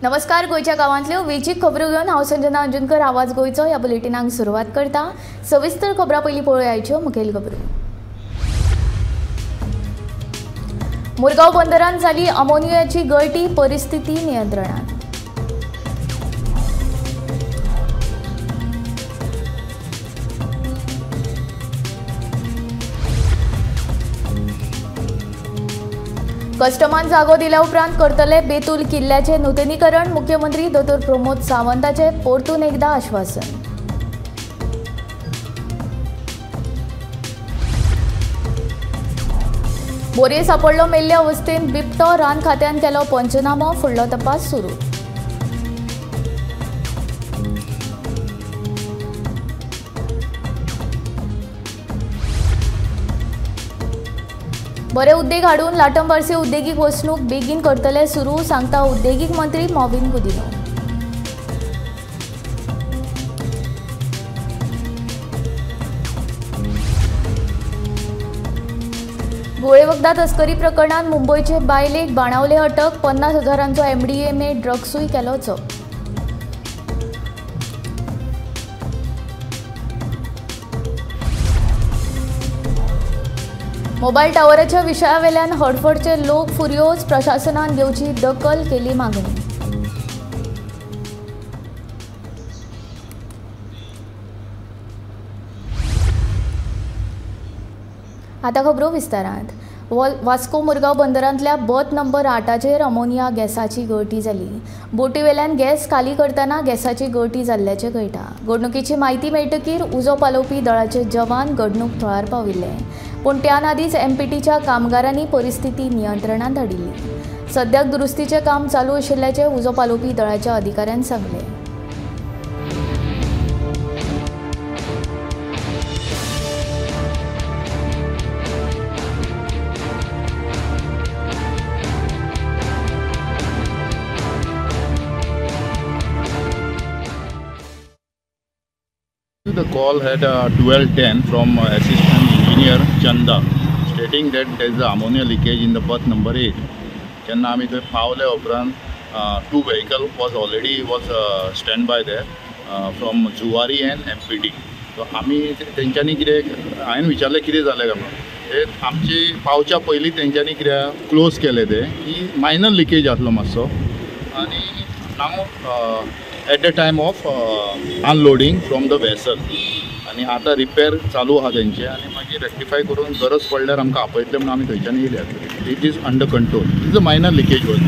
नमस्कार, गोंयच्या गांवांतल्यो वेंचीक खबरो घेवन हांव संजना अंजुनकर आवाज गोंयचो ह्या बुलेटिनाक सुरवात करता। सविस्तर खबरां पयलीं पळोवया मुखेल खबरो। मुरगांव बंदरांत जाली अमोनियाची गळटी, परिस्थिती नियंत्रणात। कस्टमान जागो दिल्या उपरांत करतले बेतूल किल्ल्याचे नुतनीकरण, मुख्यमंत्री दोतोर प्रमोद सावंताचे परतून एकदा आश्वासन। बोरये सापडलो मेल्ले अवस्थेंत बिबटो, रान खात्यान केलो पंचनामो, फुडलो तपास सुरू। बरे उद्देग हाडून लाटंबारसे उद्देगीक वसणूक बेगीन करतले सुरू, सांगता उद्देगीक मंत्री मॉविन गुदिन्हो। गोळे वखदां तस्करी प्रकरणात मुंबयचे बायलेक बाणावले अटक, 50,000 एमडीएमए ड्रग्सूय केलो जप्त। मोबायल टावराच्या विशयावेल्यान हडफडचे लोक फुर्योज, प्रशासनान घेवची दखल केली मागणी। आता खबरो विस्तारांत। वास्को मुरगांव बंदरांतल्या बर्थ नंबर 8चेर अमोनिया गॅसाची गळटी जाली। बोटीवेल्यान गॅस खाली करतना गॅसाची गळटी जाल्ल्याचें कळटा। घडणुकेची म्हायती मेळटकीर उजो पालोवपी दळाचे जवान घडणूक थळार पाविल्ले, पूण त्यान आदींच एमपीटीच्या कामगारांनी परिस्थिती नियंत्रणांत हाडिल्ली। सद्याक दुरुस्तीचें काम चालू आशिल्ल्याचें उजो पालोवपी दळाच्या अधिकाऱ्यान सांगलें। The call had 12:10 from assistant engineer Chanda stating that there is a ammonia leakage in the berth number 8. जेन्ना आमी थंय पावले उपरांत 2 vehicle was already was stand by there from Zuari and MPT. So आमी तेंच्यांनी कितें हांवें विचारलें कितें जालें काय म्हणून, ते आमची पावच्या पयलीं तेंच्यांनी कितें क्लोज केलें तें की मायनर लिकेज आसलो मातसो आनी now at the time of unloading from the vessel आनी आतां रिपेर चालू आहा तेंचे आनी मागीर रेक्टिफाय करून गरज पडल्यार आमकां आपयतले म्हणून आमी थंयच्यान येयल्या। It is under control, is a minor leakage was.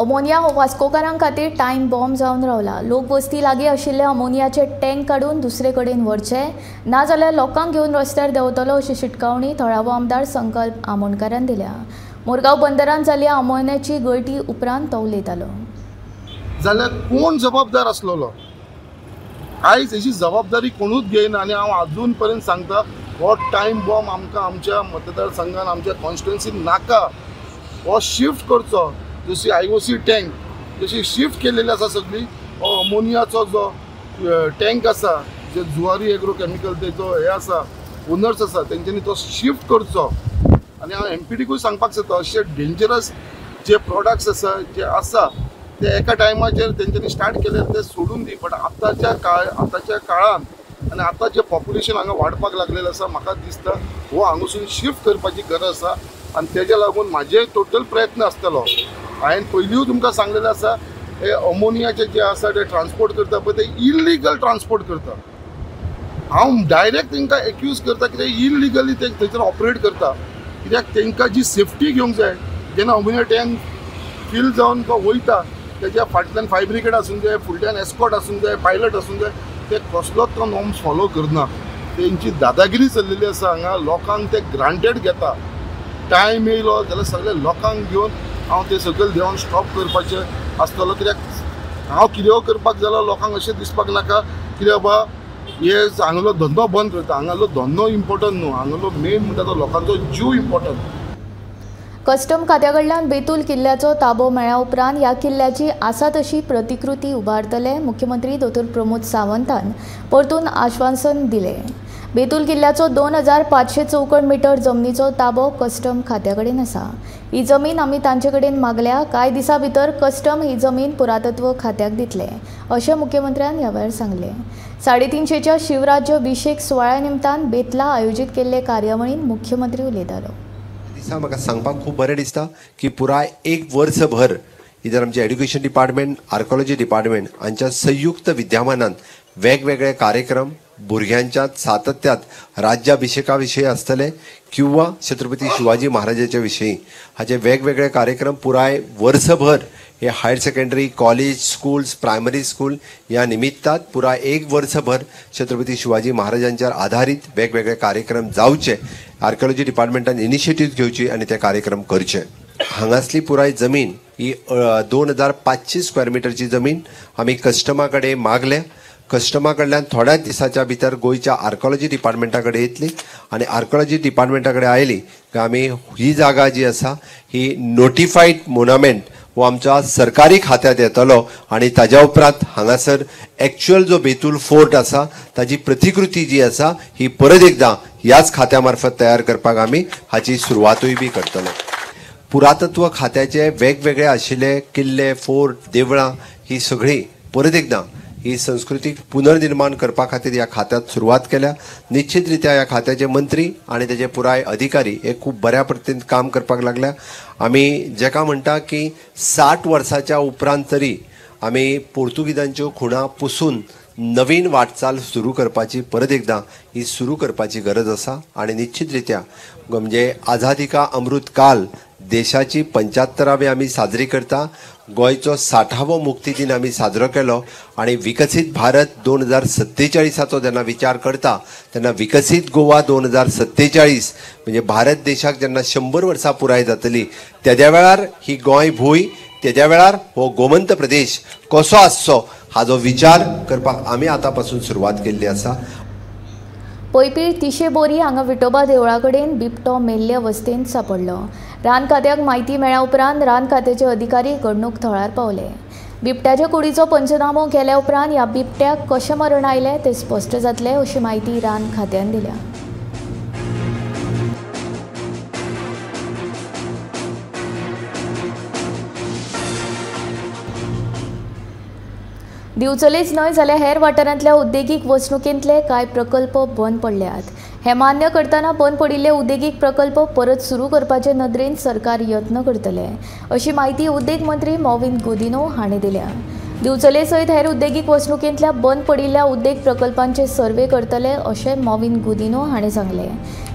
Ammonia हो वास्कोकारां खातीर टायम बॉम्ब जावन रावला। लोक वस्ती लागीं आशिल्ले अमोनियाचे टँक काडून दुसरे कडेन व्हरचे, नाजाल्यार लोकांक घेवन रस्त्यार देंवतलो अशी शिटकावणी थळावो आमदार संकल्प आमोणकारान दिल्या। मुरगांव बंदरांत जाल्ल्या अमोनियाची गळटी उपरांत तो उलयतालो। जाल्यार कोण जबाबदार आसलेलो? आयज हेची जबाबदारी कोणूच घेयना आनी हांव आजून पर्यंत सांगता हो टायम बॉम्ब आमकां आमच्या मतदारसंघान आमच्या कॉन्स्टिट्युएन्सीन नाका। हो शिफ्ट करचो, जशी IOC tank जशी शिफ्ट केलेली आसा सगळी, हो अमोनियाचो जो टँक आसा जे जुवारी एग्रो केमिकल तेजो हे आसा ओनर्स आसा तेंच्यांनी तो शिफ्ट करचो। आनी हांव एमपीटीकूय सांगपाक सोदता अशे डेंजरस जे प्रोडक्ट्स आसा जे आसा ते एका टायमाचेर तेंच्यांनी स्टार्ट केले ते सोडून दी, बट आतांच्या काळान आनी आतां जें पॉप्युलेशन हांगा वाडपाक लागलेलें आसा म्हाका दिसता हो हांगासून शिफ्ट करपाची गरज आसा आनी तेज्या लागून म्हाजे टोटल प्रयत्न आसतलो। हांवें पयलींय तुमकां सांगलेलें आसा हे अमोनियाचे जे आसा ते ट्रान्सपोर्ट करता पळय ते इल्लिगल ट्रान्सपोर्ट करता। हांव डायरेक्ट तांकां एक्यूज करता कित्याक इल्लिगली ते थंयसर ऑपरेट करता, कित्याक तांकां जी सेफ्टी घेवंक जाय जेन्ना अमोनिया टँक फील जावन वयता तेज्या फाटल्यान फायर ब्रिगेड आसूंक जाय, फुडल्यान एस्कॉट आसूंक जाय, पायलट आसूंक जाय, ते कसलोच तो नॉर्म्स फॉलो करना। तेंची दादागिरी चल्लेली आसा हांगा, लोकांक ते ग्रांटेड घेता। टायम येयलो जाल्यार सगळे लोकांक घेवन हांव ते सकयल देंवन स्टॉप करपाचें आसतलो, कित्याक हांव कितें करपाक जाल्यार लोकांक अशें दिसपाक नाका कित्याक बाबा हे हांगलो धंदो बंद करता। हांगालो धंदो इम्पोर्टंट न्हू, हांगलो मेन म्हणटा तो लोकांचो जीव इम्पोर्टंट। कस्टम खात्या कडल्यान बेतूल किल्ल्याचो ताबो मेळ्ळ्या उपरांत ह्या किल्ल्याची आसा तशी प्रतिकृती उबारतले, मुख्यमंत्री दोतोर प्रमोद सावंतान परतून आश्वासन दिलें। बेतूल किल्ल्याचो 2500 चौखण मिटर जमनीचो ताबो कस्टम खात्या कडेन आसा. ही जमीन आमी तांचे कडेन मागल्या. कांय दिसां भितर कस्टम ही जमीन पुरातत्व खात्याक दितले अशें मुख्यमंत्र्यान ह्या वेळार सांगलें. 350च्या शिवराज्याभिशेक सुवाळ्या निमतान बेतला आयोजीत केल्ले कार्यावळींत मुख्यमंत्री उलयतालो. दिसा म्हाका सांगपाक खूब बरें दिसता की पुराय एक वर्सभर इधर आमचे एड्युकेशन डिपार्टमेंट, आर्कोलॉजी डिपार्टमेंट हांच्या संयुक्त विद्यमानान वेगवेगळे कार्यक्रम भुरग्यांच्या सातत्यात राज्याभिषेका विशयी आसतले किंवा छत्रपती शिवाजी महाराजाच्या विशयी हाचे वेगवेगळे कार्यक्रम पुराय वर्सभर हे higher secondary, college, schools, primary school ह्या निमित्तात पुराय एक वर्सभर छत्रपती शिवाजी महाराजांचेर आधारीत वेगवेगळे कार्यक्रम जावचे. आर्किओलॉजी डिपार्टमेंटान इनिशिएटीव घेवची आनी ते कार्यक्रम करचे. हांगासली पुराय जमीन ही 2500 स्क्वेअर मिटरची जमीन आमी कस्टमा कडेन मागल्या. कस्टमा कडल्यान थोड्याच दिसाच्या भितर गोंयच्या आर्कोलॉजी डिपार्टमेंटा कडेन येतली आनी आर्कोलॉजी डिपार्टमेंटा कडेन आयली काय आमी ही जागा जी आसा ही नोटिफायड मोन्युमेंट हो आमच्या सरकारी खात्यांत येतलो आनी ताज्या उपरांत हांगासर एक्चुअल जो बेतूल फोर्ट आसा ताजी प्रतिकृती जी आसा ही परत एकदां ह्याच खात्या मार्फत तयार करपाक आमी हाची सुरवातूय बी करतले. पुरातत्व खात्याचे वेगवेगळे आशिल्ले किल्ले, फोर्ट, देवळां ही सगळीं परत एकदां ही संस्कृतीक पुनर्निर्माण करपा खातीर ह्या खात्यांत सुरवात केल्या. निश्चित रित्या ह्या खात्याचे मंत्री आनी तेजे पुराय अधिकारी हे खूब बऱ्या पद्दतीन काम करपाक लागल्या. आमी जेका म्हणटा की 60 वर्साच्या उपरांत तरी आमी पोर्तुगीजांच्यो खुणा पुसून नवीन वाटचाल सुरू करपाची परत एकदां ही सुरू करपाची गरज आसा आनी निश्चित रित्या म्हणजे आझादी का अमृत काल देशाची 75वी आमी साजरी करता. गोंयचो 60वो मुक्ती दिन आमी साजरो केलो आनी विकसीत भारत 2047 जेन्ना विचार करता तेन्ना विकसीत गोवा 2047 म्हणजे भारत देशाक जेन्ना 100 वर्सां पुराय जातली तेद्या वेळार ही गोंय भूंय, तेद्या वेळार हो गोमंत प्रदेश कसो आसचो हाजो विचार करपाक आमी आतां पासून सुरवात केल्ली आसा. पयपीळ तिशे बोरी हांगा विठोबा देवळा कडेन बिबटो मेल्ले अवस्थेंत सांपडलो. रान खात्याक म्हायती मेळ्ळ्या उपरांत रान खात्याचे अधिकारी घडणूक थळार पावले. बिबट्याच्या कुडीचो पंचनामो केल्या उपरांत ह्या बिबट्याक कशें मरण आयलें तें स्पश्ट जातलें अशी म्हायती रान खात्यान दिल्या. दिवचलेच न्हय जाल्यार हेर वाठारांतल्या उद्देगीक वसणुकेंतले कांय प्रकल्प बंद पडल्यात. हे मान्य करतना बंद पडिल्ले उद्देगीक प्रकल्प परत सुरू करपाचे नदरेन सरकार यत्न करतले अशी म्हायती उद्देग मंत्री मॉविन गुदिन्हो हांणी दिल्या. दिवचले सयत हेर उद्देगीक वसणुकेंतल्या बंद पडिल्ल्या उद्देग प्रकल्पांचे सर्वे करतले अशें मॉविन गुदिन्हो हांणी सांगलें.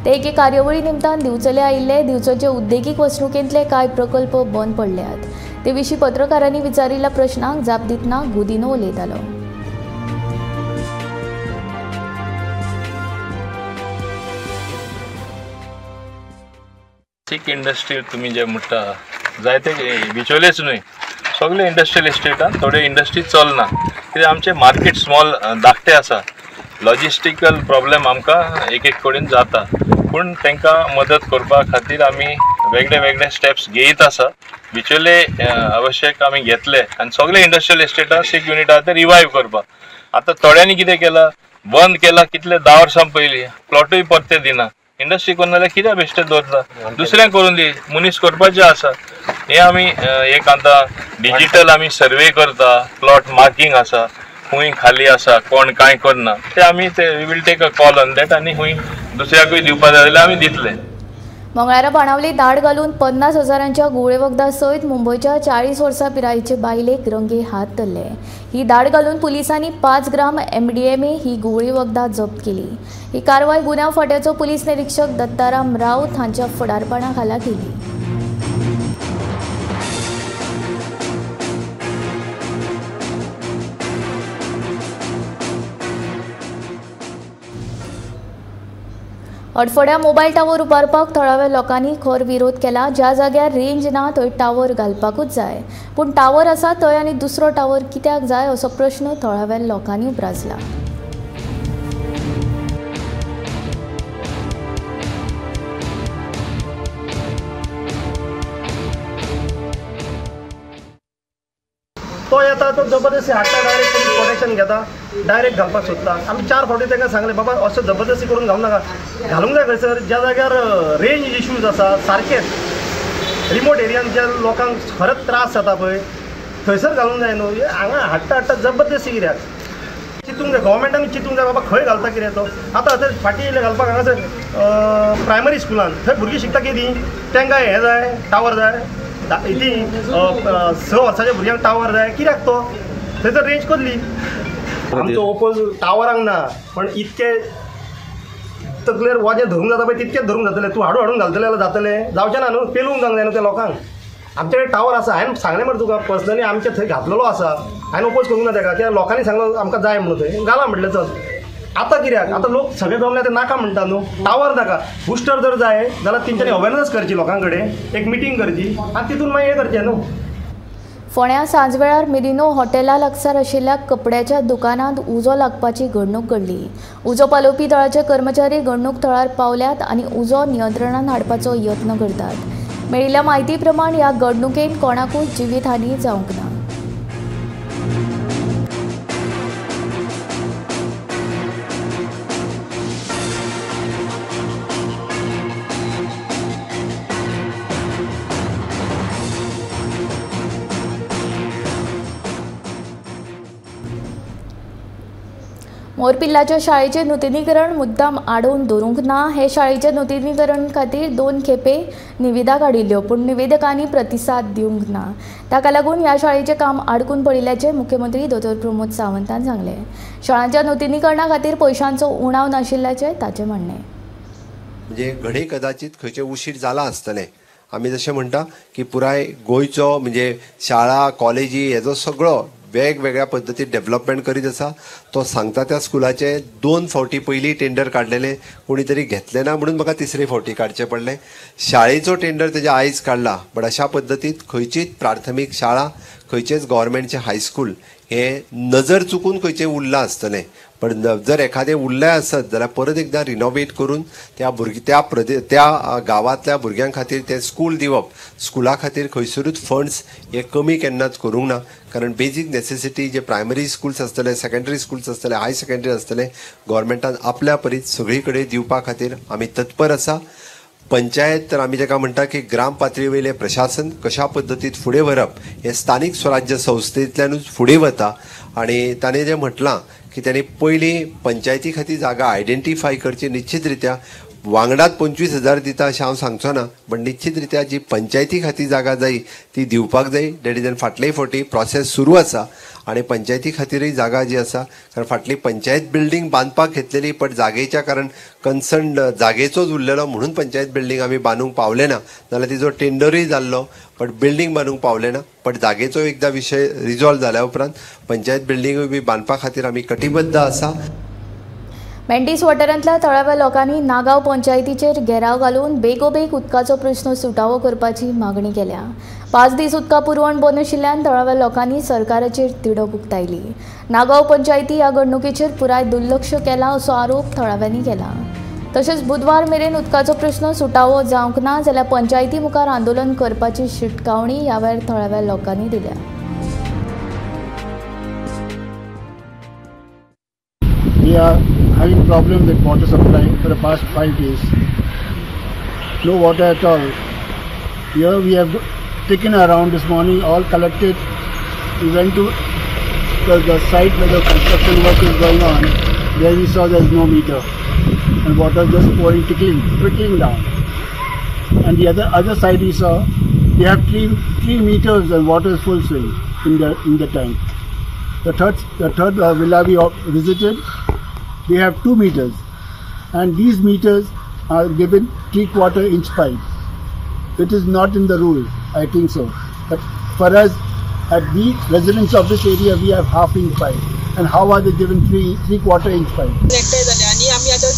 ते एके कार्यावळी निमतान दिवचले आयिल्ले. दिवचलचे उद्देगीक वसणुकेंतले कांय प्रकल्प बंद पडल्यात ते विशीं पत्रकारांनी विचारिल्ल्या प्रश्नांक जाप दितना गुदिन्हो उलयतालो. सीक इंडस्ट्री तुमी जे म्हणटा जायते बिचोलेच न्हय सगळे इंडस्ट्रियल इस्टेटान थोडे इंडस्ट्री चलना कित्याक आमचें मार्केट स्मॉल धाकटें आसा. लॉजिस्टिकल प्रॉब्लेम आमकां एक एक कडेन जाता पूण तांकां मदत करपा खातीर आमी वेगळे वेगळे स्टेप्स घेयत आसा. बिचोले आवश्यक आमी घेतले आनी सगळे इंडस्ट्रियल इस्टेटान सीक युनिट आहा ते रिवायव करपाक. आतां थोड्यांनी कितें केलां बंद केलां कितले 10 वर्सां पयलीं प्लॉटूय परते दिना. इंडस्ट्री करून जाल्यार कित्याक बेश्टें दवरता दुसऱ्यांक करून दी मनीस करपाचें आसा. हें आमी एक आतां डिजीटल आमी सर्वे करता प्लॉट मार्कींग आसा खूंय खाली आसा कोण कांय करना ते आमी ते we will take a call on that आनी खूंय दुसऱ्याकूय दिवपा जाय जाल्यार आमी दितले. मंगळारा बाणावली धाड घालून 50 हजारांच्या घुंवळे वखदां सयत मुंबयच्या 40 वर्सां पिरायेचे बायलेक रंगे हात धरले. ही धाड घालून पुलिसांनी 5 ग्राम MDMA ही घुंवळी वखदां जप्त केली. ही कारवाय गुन्यांव फांट्याचो पुलीस निरीक्षक दत्ताराम राऊत हांच्या फुडारपणा खाला केली. अडफड्या मोबायल टावर उबारपाक थळाव्या लोकांनी खर विरोध केला. ज्या जाग्यार रेंज ना थंय टावर घालपाकूच जाय, पूण टावर आसा थंय आनी दुसरो टावर कित्याक जाय असो प्रश्न थळाव्या लोकांनी उप्रासला. तो येता तो जबरदस्ती हाडटा, डायरेक्ट प्रोटेक्शन घेता. डायरेक्ट घालपाक सोदता. आमी 4 फावटी तांकां सांगलें बाबा अशें जबरदस्ती करून घालूं नाका, घालूंक जाय खंयसर ज्या जाग्यार रेंज इश्यूज आसा, सारकेच रिमोट एरियान ज्या लोकांक खरेंच त्रास जाता पळय थंयसर घालूंक जाय न्हू. हांगा हाडटा हाडटा जबरदस्ती कित्याक चिंतूंक जाय, गव्हर्मेंटान चिंतूंक जाय बाबा खंय घालता कितें तो. आतां थंय फाटीं येयले घालपाक हांगासर प्रायमरी स्कुलान थंय भुरगीं शिकता कितें, तांकां हें जाय टावर जाय, ती 6 वर्साच्या भुरग्यांक टावर जाय कित्याक तो थंयसर रेंज कसली. आमचो ओपोज टावरांक ना, पण इतके तकलेर वजें धरूंक जाता पळय तितकेच धरूंक जातलें. तूं हाडून हाडून घालतलें जाल्यार जातलें, जावचें ना न्हू, पेलूंक जावंक जाय न्हू त्या लोकांक. आमचे कडेन टावर आसा, हांवें सांगलें मरे तुका पर्सनली आमचे थंय घातलेलो आसा, हांवें ओपोज करूंक ना ताका, कित्याक लोकांनी सांगलो आमकां जाय म्हणून थंय घाला म्हटलें चल. आतां कित्याक आतां लोक सगळे जमले ते नाका म्हणटा न्हू, टावर नाका. बुस्टर जर जाय जाल्यार तेंच्यांनी अवेरनस करची लोकां कडेन, एक मिटींग करची आनी तितून मागीर हें करचें न्हू. फोंड्या सांजवेळार मिरिनो हॉटेला लागसार आशिल्ल्या कपड्याच्या दुकानांत उजो लागपाची घडणूक घडली. उजो पालोवपी दळाचे कर्मचारी घडणूक थळार पावल्यात आनी उजो नियंत्रणांत हाडपाचो यत्न करतात. मेळिल्ल्या म्हायती प्रमाण ह्या घडणुकेन कोणाकूच जिवीतहानी जावंक ना. मोरपिल्लाच्या शाळेचें नुतनीकरण मुद्दाम आडोवन दवरूंक ना. हे शाळेच्या नुतनीकरण खातीर 2 खेपे निविदा काडिल्ल्यो, पूण निवेदकांनी प्रतिसाद दिवंक ना. ताका लागून ह्या शाळेचें काम आडकून पडिल्ल्याचें मुख्यमंत्री दोतोर प्रमोद सावंतान सांगलें. शाळांच्या नुतनीकरणा खातीर पयशांचो उणाव नाशिल्ल्याचें ताचें म्हणणें. म्हणजे घडये कदाचित खंयचें उशीर जाला आसतलें. आमी जशें म्हणटा की पुराय गोंयचो म्हणजे शाळा कॉलेजी हेजो सगळो वेगवेगळ्या पद्दतीन डेव्हलपमेंट करीत आसा. तो सांगता त्या स्कुलाचे 2 फावटी पयलीं टेंडर काडलेले, कोणी तरी घेतले ना म्हणून म्हाका 3रे फावटी काडचें पडलें. शाळेचो टेंडर तेज्या आयज काडला, बट अशा पद्दतीन खंयचीच प्राथमीक शाळा खंयचेच गव्हर्मेंटचें हायस्कूल हे नजर चुकून खंयचें उरलां आसतलें, पण जर एखादें उरलें आसत जाल्यार परत एकदां रिनोवेट करून त्या भुरगे त्या गांवांतल्या भुरग्यां खातीर तें स्कूल दिवप, स्कुला खातीर खंयसरूच फंड्स हे कमी केन्नाच करूंक ना. कारण बेजीक नेसेसिटी जे प्रायमरी स्कुल्स आसतले, सेकेंडरी स्कुल्स आसतले, हाय सेकेंडरी आसतले, गव्हर्मेंटान आपल्या परीत सगळी कडेन दिवपा खातीर आमी तत्पर आसा. पंचायत तर आमी ताका म्हणटा की ग्राम पातळी वयलें प्रशासन कशा पद्दतीन फुडें व्हरप हें स्थानीक स्वराज्य संस्थेंतल्यानूच फुडें वता. आनी ताणें जें म्हटलां की ताणें पयलीं पंचायती खातीर जागा आयडेंटिफाय करची, निश्चित रित्या वांगडात 25,000 दिता अशें हांव सांगचो ना, पण निश्चित रित्या जी पंचायती खातीर जागा जाय ती दिवपाक जाय. That is फाटले फावटी प्रोसेस सुरू आसा आनी पंचायती खातीरय जागा जी आसा, कारण फाटली पंचायत बिल्डींग बांदपाक घेतलेली, पण जागेच्या कारण कन्सर्न जागेचोच उरलेलो म्हणून पंचायत बिल्डींग आमी बांदूंक पावले ना, नाल्यार तिजो टेंडरूय जाल्लो, पण बिल्डींग बांदूंक पावले ना. पण जागेचो एकदां विशय रिजॉल्व जाल्या उपरांत पंचायत बिल्डींगूय बी बांदपा खातीर आमी कटिबद्ध आसा. मेंढीस वाठारांतल्या थळाव्या लोकांनी नागांव पंचायतीचेर घेराव घालून बेगोबेग उदकाचो प्रश्न सुटावो करपाची मागणी केल्या. 5 दीस उदका पुरवण बंद आशिल्ल्यान थळाव्या लोकांनी सरकाराचेर तिडक उक्तायली. नागांव पंचायती ह्या घडणुकेचेर पुराय दुर्लक्ष केलां असो आरोप थळाव्यांनी केला. तशेंच बुधवार मेरेन उदकाचो प्रश्न सुटावो जावंक ना जाल्यार पंचायती मुखार आंदोलन करपाची शिटकावणी ह्या वेळार थळाव्या लोकांनी दिल्या. We are having problem with water supply for the past 5 days. No water at all. Here we have taken around this morning, all collected. We went to the site where the construction work is going on. There we saw there is no meter and water just pouring, trickling down. And the other side we saw they have three meters and water is full swing in the tank. The third villa we visited, they have 2 meters, and these meters are given 3/4 inch pipe. It is not in the rule, I think so. But for us, at the residents of this area, we have 1/2 inch pipe. And how are they given 3/4 inch pipe? एकठांय जाले आनी आमी आतां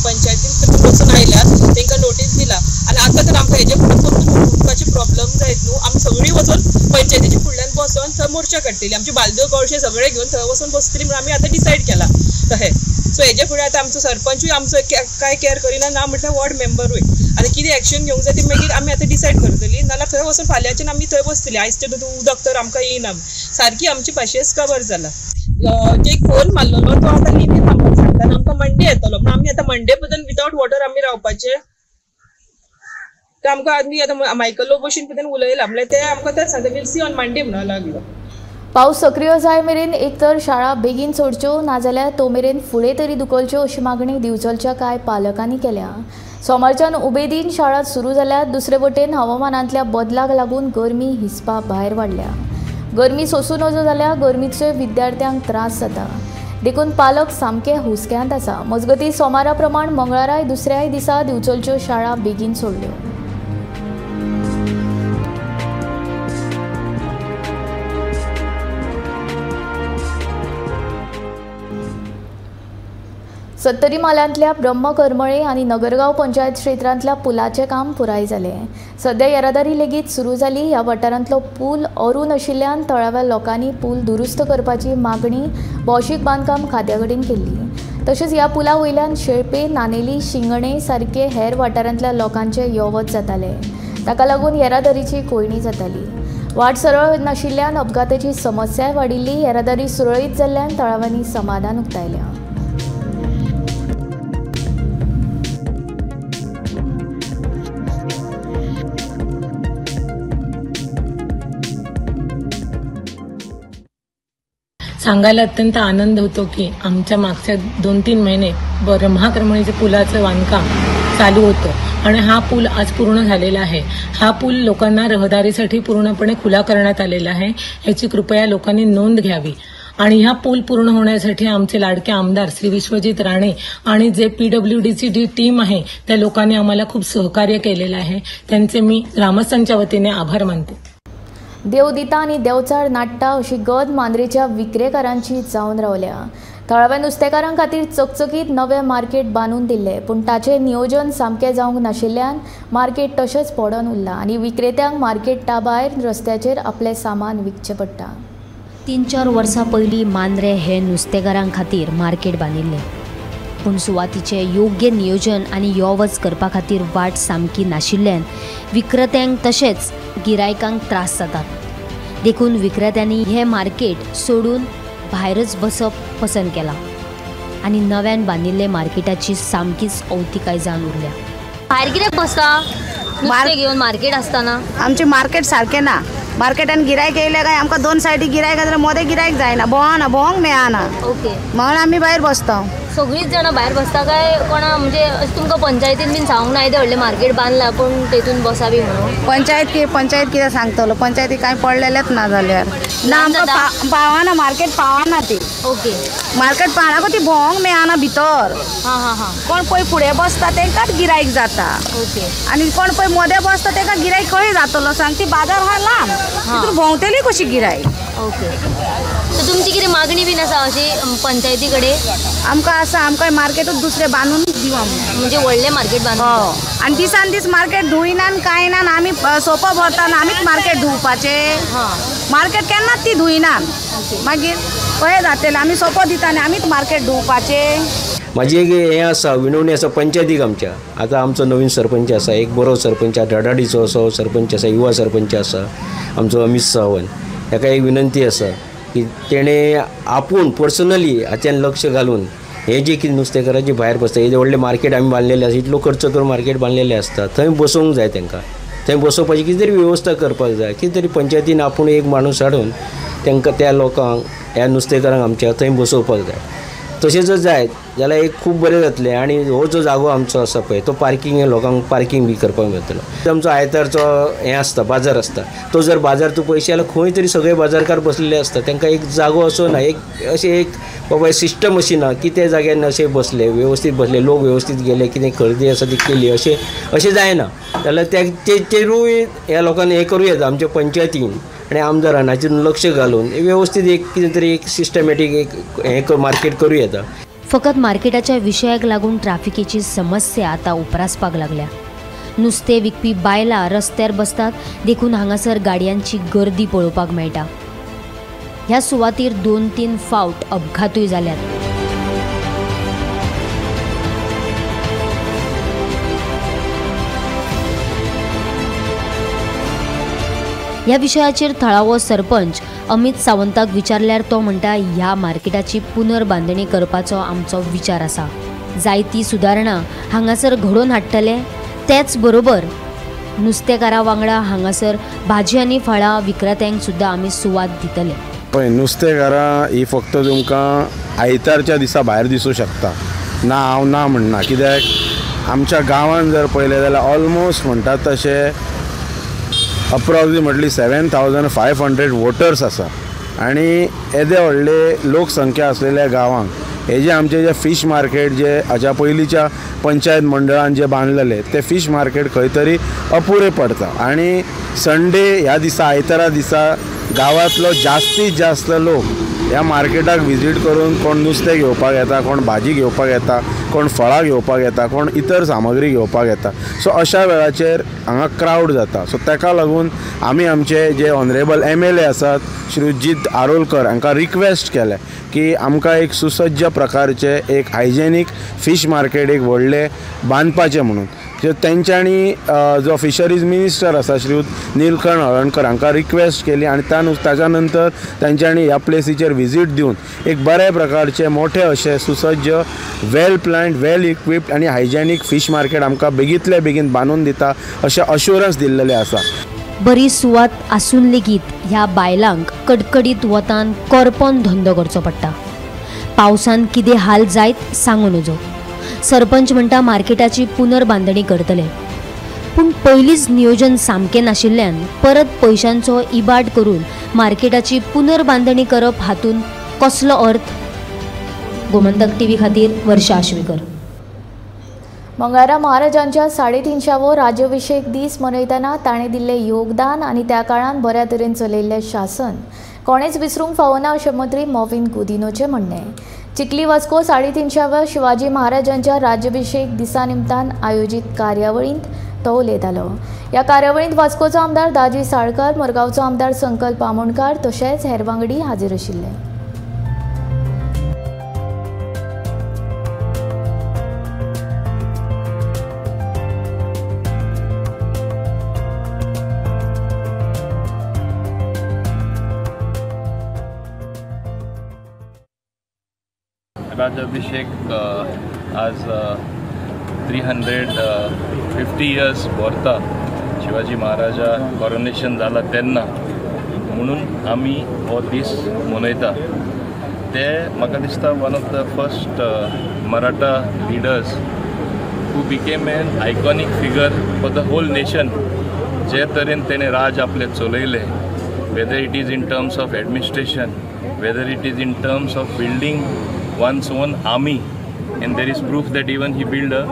पंचायतीन वचून आयल्या, तांकां notice दिला आनी आतां तर आमकां हेजे फुडें परतून उदकाची प्रॉब्लम जायत न्हू, आमी सगळीं वचून पंचायतीच्या फुडल्यान बसोन थंय मोर्चा काडटली, आमची बालद्यो कळशे सगळे घेवन थंय वचून बसतली म्हणून आमी आतां डिसायड केला तशें. सो हेजे फुडें आतां आमचो सरपंचूय आमचो कांय कॅर करिना, ना म्हटल्यार वॉर्ड मेंबरूय, आनी कितें एक्शन घेवंक जाय ती मागीर आमी आतां डिसायड करतली, नाल्यार थंय वचून फाल्यांच्यान आमी थंय बसतली. आयज तें उदक तर आमकां येयना, सारकी आमची पाशयेंस कवर जाला. जे फोन मारलेलो तो आतां लिमी थांबपाक सांगता आनी आमकां मंडे येतलो म्हण आमी आतां मंडे बद्दल विदावट वॉटर आमी रावपाचे. ते आमकां आमी आतां मायकलो बशीन पद्दतीन उलयला म्हणल्यार ते आमकां तें सांगता वील सी ऑन मंडे म्हणून लागलो. पावस सक्रीय जाय मेरेन एक तर शाळा बेगीन सोडच्यो नाजाल्यार तो मेरेन फुडें तरी धुकलच्यो अशी मागणी दिवचलच्या कांय पालकांनी केल्या. सोमारच्यान उबेदीन शाळा सुरू जाल्यार दुसरे वटेन हवामानांतल्या बदलाक लागून गरमी हिसपा भायर वाडल्या. गरमी सोसूं नजो जाल्यार गरमीचे विद्यार्थ्यांक त्रास जाता, देखून पालक सामके हुस्क्यांत आसा. मजगतीं सोमारा प्रमाण मंगळाराय दुसऱ्याय दिसा दिवचलच्यो शाळा बेगीन सोडल्यो. सत्तरी म्हालांतल्या ब्रह्मकरमळे आनी नगरगांव पंचायत क्षेत्रांतल्या पुलाचें काम पुराय जालें. सद्या येरादारी लेगीत सुरू जाली. ह्या वाठारांतलो पूल अरून आशिल्ल्यान थळाव्या लोकांनी पूल दुरुस्त करपाची मागणी भौशीक बांदकाम खात्या कडेन केल्ली. तशेंच ह्या पुला वयल्यान शेळपे, नानेली, शिंगणे सारके हेर वाठारांतल्या लोकांचे यो वच जाताले. ताका लागून येरादारीची कोंयडी जाताली. वाट सरळ नाशिल्ल्यान अपघाताची समस्याय वाडिल्ली. येरादारी सुरळीत जाल्ल्यान थळाव्यांनी समाधान उक्तायलें. सांगायला अत्यंत आनंद होतो की आमच्या मागच्या 2-3 महिने ब्रह्माकरमळीच्या पुलाचं बांधकाम चालू होतं आणि हा पूल आज पूर्ण झालेला आहे. हा पूल लोकांना रहदारीसाठी पूर्णपणे खुला करण्यात आलेला आहे, याची कृपया लोकांनी नोंद घ्यावी. आणि ह्या पूल पूर्ण होण्यासाठी आमचे लाडके आमदार श्री विश्वजित राणे आणि जे पीडब्ल्यूडीची जी टीम आहे त्या लोकांनी आम्हाला खूप सहकार्य केलेलं आहे, त्यांचे मी ग्रामस्थांच्या वतीने आभार मानते. देव दिता आनी देवचार नाडटा अशी गत मांद्रेच्या विक्रेकारांची जावन रावल्या. थळाव्या नुस्तेकारां खातीर चकचकीत नवें मार्केट बांदून दिल्लें, पूण ताचें नियोजन सामकें जावंक नाशिल्ल्यान मार्केट तशेंच पडून उरलां आनी विक्रेत्यांक मार्केटा भायर रस्त्याचेर आपलें सामान विकचें पडटा. 3-4 वर्सां पयलीं मांद्रे हे नुस्तेकारां खातीर मार्केट बांदिल्लें, पूण सुवातीचें योग्य नियोजन आनी यो वच करपा खातीर वाट सामकी नाशिल्ल्यान विक्रेत्यांक तशेंच गिरायकांक त्रास जातात. देखून विक्रेत्यांनी हें मार्केट सोडून भायरच बसप पसंत केलां आनी नव्यान बांदिल्ले मार्केटाची सामकीच अवतिकाय जावन उरल्या. भायर कित्याक बसता नुस्तें घेवन मार्केट आसतना? आमचें मार्केट सारकें ना. मार्केटान गिरायक येयलें काय आमकां दोन सायडी गिरायक जाल्यार मोदें गिरायक जायना, भोंवना, भोंवंक मेळना. ओके, म्हणून आमी भायर बसता. सगळींच जाणां भायर बसता काय कोणा म्हणजे तुमकां पंचायतीन बीन सांगूंक ना येदें व्हडलें मार्केट बांदलां पूण तेतून बसा बी म्हणून? पंचायत कितें सांगतलो, पंचायती कांय पडलेलेंच ना जाल्यार ना आमकां पावना मार्केट, पावना ती. ओके, मार्केट पावना ती भोंवंक मेळना भितर. हां हां हां, कोण पळय फुडें बसता तांकांच गिरायक जाता. ओके, आनी कोण पळय मदें बसता तांकां गिरायक खंय जातलो सांग? ती बाजार हा लांब, तितून भोंवतली कशी गिरायक? ओके, सो तुमची कितें मागणी बीन आसा अशी पंचायती कडेन? आमकां आसा, आमकां मार्केटूच दुसरें बांदून दिवं, म्हणजे व्हडलें मार्केट बांदून. हय, आनी दिसान दीस मार्केट धुयना कांय ना, आमी सोपो भरता आमीच मार्केट धुवपाचें. मार्केट केन्नाच ती धुयना, मागीर कशें जातलें? आमी सोपो दिता आनी आमीच मार्केट धुवपाचें. म्हाजी एक हें आसा विनवणी आसा पंचायतीक आमच्या. आतां आमचो नवीन सरपंच आसा, एक बरो सरपंच, धडाडीचो असो सरपंच आसा, युवा सरपंच आसा आमचो अमीत सावंत. ताका एक विनंती आसा की तेणें आपूण पर्सनली हाच्यान लक्ष घालून हे जे कितें नुस्तेकारांचे भायर बसता, हे व्हडलें मार्केट आमी बांदलेलें आसा, इतलो खर्च करून मार्केट बांदलेलें आसता, थंय बसोवंक जाय तांकां, थंय बसोवपाची कितें तरी वेवस्था करपाक जाय. कितें तरी पंचायतीन आपूण एक माणूस हाडून तांकां त्या लोकांक ह्या नुस्तेकारांक आमच्या थंय बसोवपाक जाय. तशें जर जायत जाल्यार एक खूब बरें जातलें. आनी हो जो जागो आमचो आसा पळय तो पार्किंग, लोकांक पार्किंग बी करपाक मेळटलो. आमचो आयतारचो हें आसता बाजार आसता, तो जर बाजार तूं पळयशी जाल्यार खंय तरी सगळे बाजारकार बसलेले आसता, तांकां एक जागो असो ना, एक अशें एक बाबा सिस्टम अशी ना की त्या जाग्यार अशें बसले वेवस्थीत बसले, लोक व्यवस्थीत गेले, कितें खरेदी आसा ती केली, अशें अशें जायना. जाल्यार तेरूय ह्या लोकांनी हें करूं येता आमच्या पंचायतीन आनी आमदारान हाचेर लक्ष घालून वेवस्थीत एक कितें तरी एक सिस्टमॅटीक एक हें मार्केट करूं येता. फकत मार्केटाच्या विशयाक लागून ट्राफिकेची समस्या आतां उप्रासपाक लागल्या. नुस्तें विकपी बायलां रस्त्यार बसतात, देखून हांगासर गाडयांची गर्दी पळोवपाक मेळटा. ह्या सुवातीर 2-3 फावट अपघातूय जाल्यात. ह्या विशयाचेर थळावो सरपंच अमित सावंताक विचारल्यार तो म्हणटा ह्या मार्केटाची पुनर्बांदणी करपाचो आमचो विचार आसा, जायती सुदारणा हांगासर घडोवन हाडटले, तेच बरोबर नुस्तेकारा वांगडा हांगासर भाजी आनी फळां विक्रेत्यांक सुद्दां आमी सुवात दितले। पळय नुस्तेकारां ही फक्त तुमकां आयतारच्या दिसा भायर दिसूं शकता ना, हांव ना म्हणना, कित्याक आमच्या गांवांत जर पळयलें जाल्यार ऑलमोस्ट म्हणटात तशें अप्रॉक्सिमेटली 7500 वोटर्स आसा आनी येदे व्हडले लोकसंख्या आसलेल्या गांवांक हे जे आमचे जे फीश मार्केट जे हाच्या पयलींच्या पंचायत मंडळान जे बांदलेले ते फीश मार्केट खंय तरी अपुरें पडटा आनी संडे ह्या दिसा आयतारा दिसा गांवांतलो जास्तीत जास्त लोक ह्या मार्केटाक विजीट करून कोण नुस्तें घेवपाक येता, कोण भाजी घेवपाक येता, कोण फळां घेवपाक येता, कोण इतर सामग्री घेवपाक येता। सो अशा वेळाचेर हांगा क्रावड जाता। सो ताका लागून आमी आमचे जे ऑनरेबल MLA आसात श्रीजीत आरोलकर हांकां रिक्वेस्ट केलें की आमकां एक सुसज्ज प्रकारचें एक हायजेनीक फीश मार्केट एक व्हडलें बांदपाचें म्हणून। सो तेंच्यांनी जो फिशरीज मिनिस्टर आसा श्रीयुत नीलकंठ हळर्णकर हांकां रिक्वेस्ट केली आनी ताच्या नंतर तेंच्यांनी ह्या प्लेसीचेर विजीट दिवन एक बऱ्या प्रकारचे मोठे अशे सुसज्ज वेल प्लॅन्ड वेल इक्विप्ड आनी हायजेनीक फीश मार्केट आमकां बेगींतल्या बेगीन बांदून दिता अशें अश्युरन्स दिल्लेलें आसा। बरी सुवात आसून लेगीत ह्या बायलांक कडकडीत वतान करपोन धंदो करचो पडटा। पावसान कितें हाल जायत सांगू नजो। सरपंच म्हणटा मार्केटाची पुनर्बांदणी करतले, पूण पयलींच नियोजन सामकें नाशिल्ल्यान परत पयशांचो इबाड करून मार्केटाची पुनर्बांदणी करप हातूंत कसलो अर्थ? गोमंतक टीव्ही खातीर वर्षा आश्वेकर। मंगळारा महाराजांच्या 350वो राज्याभिषेक दीस मनयतना ताणें दिल्लें योगदान आनी त्या काळान बऱ्या तरेन चलयल्लें शासन कोणेच विसरूंक फावना अशें मंत्री मॉविन गुदिनोचें म्हणणें। चिखली वास्को 350व्या शिवाजी महाराजांच्या राज्याभिषेक दिसा निमतान आयोजीत कार्यावळींत तो उलयतालो। ह्या कार्यावळींत वास्कोचो आमदार दाजी साळकर, मरगांवचो आमदार संकल्प आमोणकार तशेंच हेर वांगडी हाजीर आशिल्ले। राज्याभिषेक आज 350 इयर्स भरता शिवाजी महाराजा कॉरोनेशन जाला तेन्ना, म्हणून आमी हो दीस मनयता। ते म्हाका दिसता one of the first Maratha leaders who became an iconic figure for the whole nation. जे तरेन तेणें राज आपलें चलयलें, whether it is in terms of administration, whether it is in terms of building one's own army, and there is proof that even he built a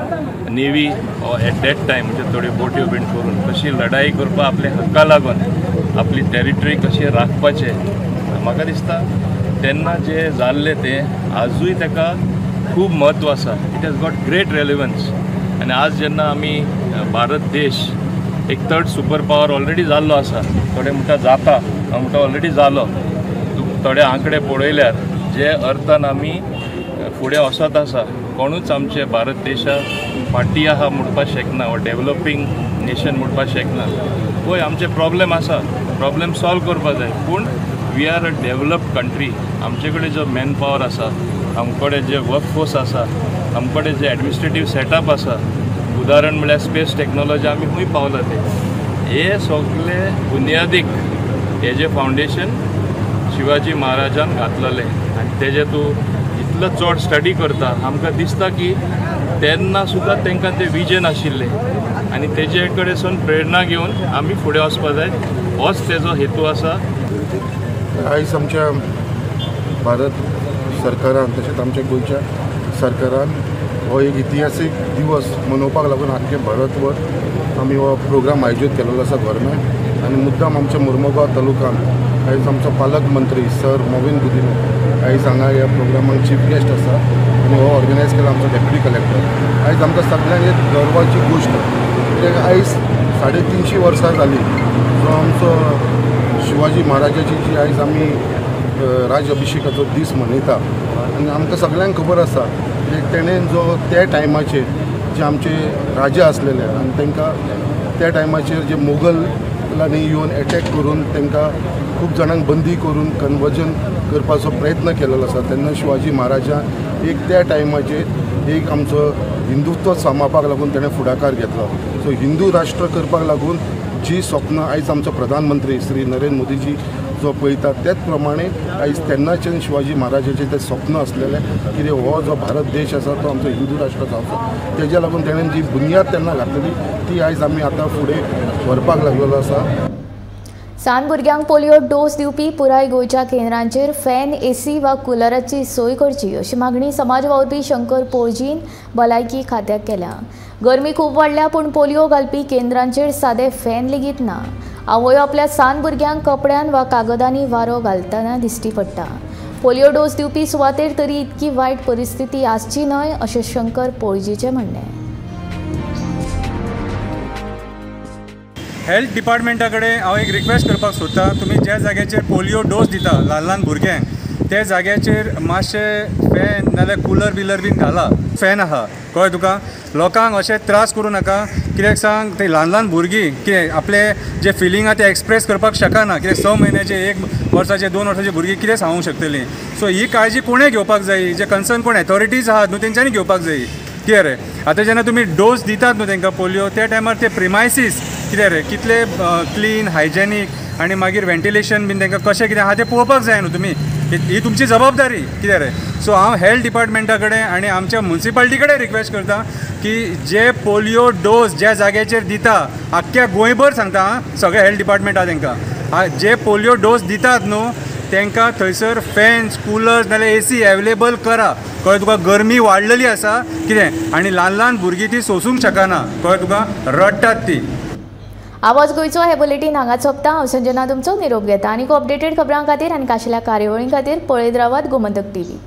navy at that time, म्हणजे थोड्यो बोट्यो बीन करून कशी लढाई करपा आपल्या हक्का लागून आपली टेरिटरी कशी राखपाचें, म्हाका दिसता तेन्ना जे जाल्लें तें आजूय ताका खूब म्हत्व आसा। It has got great relevance. आनी आज जेन्ना आमी भारत देश एक थर्ड सुपर पावर ऑलरेडी जाल्लो आसा, थोडे म्हणटा जाता, हांव म्हणटा ऑलरेडी जालो, थोडे आंकडे पळयल्यार जे अर्थान आमी फुडें वचत आसा, कोणूच आमचे भारत देशा फाटी आहा म्हणपाक शकना वा डेवलपींग नेशन म्हणपाक शकना। पळय आमचे प्रॉब्लेम आसा, प्रॉब्लेम सॉल्व करपाक जाय, पूण we are a developed country. आमचे कडेन जो मॅन पावर आसा, आमचे कडेन जे वर्कफोर्स आसा, आमचे कडेन जे एडमिनिस्ट्रेटीव सेटअप आसा, उदाहरण म्हळ्यार स्पेस टॅक्नोलॉजी आमी खूंय पावला ते, हे सगळे बुनियादीक हेजें फावंडेशन शिवाजी महाराजान घातलेलें आनी तेजें तूं इतलो चड स्टडी करता, आमकां दिसता की तेन्ना सुद्दां तांकां तें विजन आशिल्लें आनी तेजे कडेन प्रेरणा घेवन आमी फुडें वचपा जाय, होच तेजो हेतू आसा। आयज आमच्या भारत सरकारान तशेंच आमच्या गोंयच्या सरकारान हो एक इतिहासीक दिवस मनोवपाक लागून आख्खे भारतभर आमी हो प्रोग्राम आयोजीत केलेलो आसा गव्हर्मेंट आनी मुद्दाम आमच्या मुर्मुगांव तालुक्यान आयज आमचो पालक मंत्री सर मॉविन गुदिन्हो आयज हांगा ह्या प्रोग्रामाक चीफ गेस्ट आसा आनी हो ऑर्गनायज केला आमचो डेप्युटी कलेक्टर। आयज आमकां सगळ्यांक एक गर्वाची गोश्ट कित्याक आयज 350 वर्सां जालीं जो आमचो शिवाजी महाराजाची जी आयज आमी राज्याभिषेकाचो दीस मनयता आनी आमकां सगळ्यांक खबर आसा की तेणें जो त्या टायमाचेर जे आमचे राजा आसलेले आनी तांकां त्या टायमाचेर जे मोगल मोगलांनी येवन एटॅक करून तांकां खूब जाणांक बंदी करून कन्वर्जन करपाचो प्रयत्न केलेलो आसा. तेन्ना शिवाजी महाराजान एक त्या टायमाचेर एक आमचो हिंदुत्व सांबाळपाक लागून ताणें फुडाकार घेतलो. सो हिंदू राष्ट्र करपाक लागून जी स्वप्नां आयज आमचो प्रधानमंत्री श्री नरेंद्र मोदीजी जो पळयता तेच प्रमाणे आयज तेन्नाच्यान शिवाजी महाराजाचें तें स्वप्न आसलेलें कितें हो जो भारत देश आसा तो आमचो हिंदू राष्ट्र जावचो, तेज्या लागून तेणें जी बुन्याद तेन्ना घातलेली ती आयज आमी आतां फुडें व्हरपाक लागलेलो आसा. सान भुरग्यांक पोलियो डोस दिवपी पुराय गोंयच्या केंद्रांचेर फॅन, एसी वा कुलराची सोय करची अशी मागणी समाज वावुरपी शंकर पोळजीन भलायकी खात्याक केल्या. गरमी खूब वाडल्या पूण पोलियो घालपी केंद्रांचेर सादे फॅन लेगीत ना. आवयो आपल्या सान भुरग्यांक कपड्यान वा कागदांनी वारो घालतना दिश्टी पडटा. पोलियो डोस दिवपी सुवातेर तरी इतकी वायट परिस्थिती आसची न्हय अशें शंकर पोळजीचें म्हणणें. हेल्थ डिपार्टमेंटा कडेन हांव एक रिक्वेस्ट करपाक सोदता, तुमी ज्या जाग्याचेर पोलियो डोस दिता ल्हान ल्हान भुरग्यांक त्या जाग्याचेर मातशें फॅन नाजाल्यार कुलर बिलर बीन घाला. फॅन आहा कळ्ळें तुका, लोकांक अशें त्रास करूं नाका. कित्याक सांग, ते ल्हान ल्हान भुरगीं कितें आपले जे फिलींग आहा ते एक्सप्रेस करपाक शकना. कित्याक 6 म्हयन्याचे, 1 वर्साचे, 2 वर्साचे भुरगीं कितें सांगूंक शकतलीं. सो ही काळजी कोणें घेवपाक जाय, जे कन्सर्न कोण एथॉरिटीज आहात न्हू तेंच्यांनी घेवपाक जाय. कितें रे, आतां जेन्ना तुमी डोस दितात न्हू तेंकां पोलियो त्या टायमार ते प्रिमायसीस कितें रे कितले क्लीन हायजेनीक आनी मागीर वेंटिलेशन बीन तेंकां कशें कितें आहा तें पळोवपाक जाय न्हू तुमी, ही तुमची जबाबदारी कितें रे. सो हांव हेल्थ डिपार्टमेंटा कडेन आनी आमच्या मुन्सिपाल्टी कडेन रिक्वेस्ट करता की जे पोलियो डोस ज्या जाग्याचेर दिता आख्ख्या गोंयभर सांगता आं, सगळे हेल्थ डिपार्टमेंट आहा तेंकां, जे पोलियो डोस दितात न्हू तेंकां थंयसर फॅन्स, कुलर्स नाजाल्यार एसी एवेलेबल करा. कळ्ळें तुका, गरमी वाडलेली आसा कितें आनी ल्हान ल्हान भुरगीं ती सोंसूंक शकना, कळ्ळें तुका, रडटात ती. आवाज गोंयचो हे बुलेटीन हांगा सोंपता. हांव संजना तुमचो निरोप घेता. आनीक अपडेटेड खबरां खातीर आनी खाशेल्या कार्यावळीं खातीर पळयत रावात गोमंतक टीव्ही.